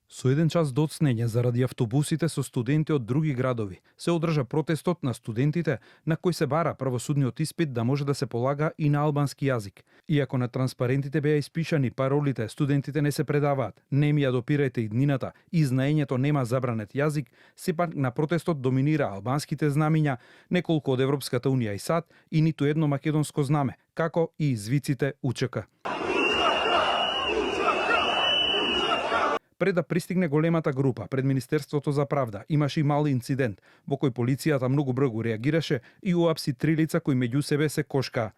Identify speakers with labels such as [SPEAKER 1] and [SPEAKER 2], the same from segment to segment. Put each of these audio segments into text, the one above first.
[SPEAKER 1] Со 1 час доцнење заради автобусите со студенти од други градови, се одржа протестот на студентите на кој се бара правосудниот испит да може да се полага и на албански јазик. Иако на транспарентите беа испишани паролите "Студентите не се предаваат, не ми ја допирајте иднината" и знаењето "Нема забранет јазик", сепак на протестот доминира албанските знамиња, неколку од Европската унија и САД и ниту едно македонско знаме, како и извиците УЧК. Пред да пристигне големата група пред Министерството за правда, имаше и мал инцидент, во кој полицијата многу брзо реагираше и уапси 3 лица кои меѓу себе се кошкаа.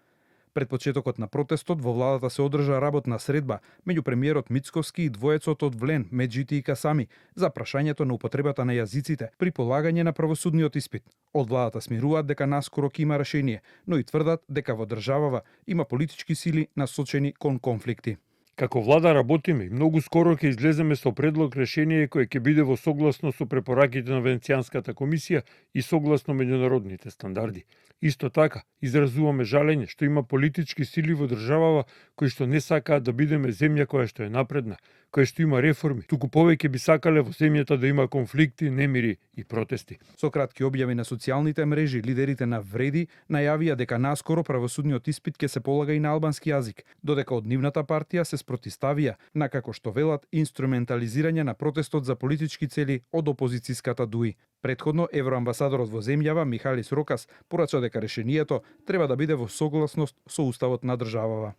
[SPEAKER 1] Пред почетокот на протестот во владата се одржа работна средба меѓу премиерот Мицкоски и двоецот од Влен, Меджити и Касами, за прашањето на употребата на јазиците при полагање на правосудниот испит. Од владата смируваат дека наскоро ќе има решение, но и тврдат дека во државава има политички сили насочени кон конфликти.
[SPEAKER 2] Како влада работиме и многу скоро ќе излеземе со предлог решение кое ќе биде во согласно со препораките на Венецијанската комисија и согласно меѓународните стандарди. Исто така, изразуваме жалење што има политички сили во државава кои што не сакаат да бидеме земја која што е напредна, која што има реформи, туку повеќе би сакале во земјата да има конфликти, немири и протести.
[SPEAKER 1] Со кратки објави на социјалните мрежи, лидерите на Вреди најавија дека наскоро правосудниот испит ќе се полага и на албански јазик, додека од нивната партија се спротиставија на, како што велат, инструментализирање на протестот за политички цели од опозицијската ДУИ. Претходно, евроамбасадорот во земјава Михалис Рокас порача дека решението треба да биде во согласност со уставот на државава.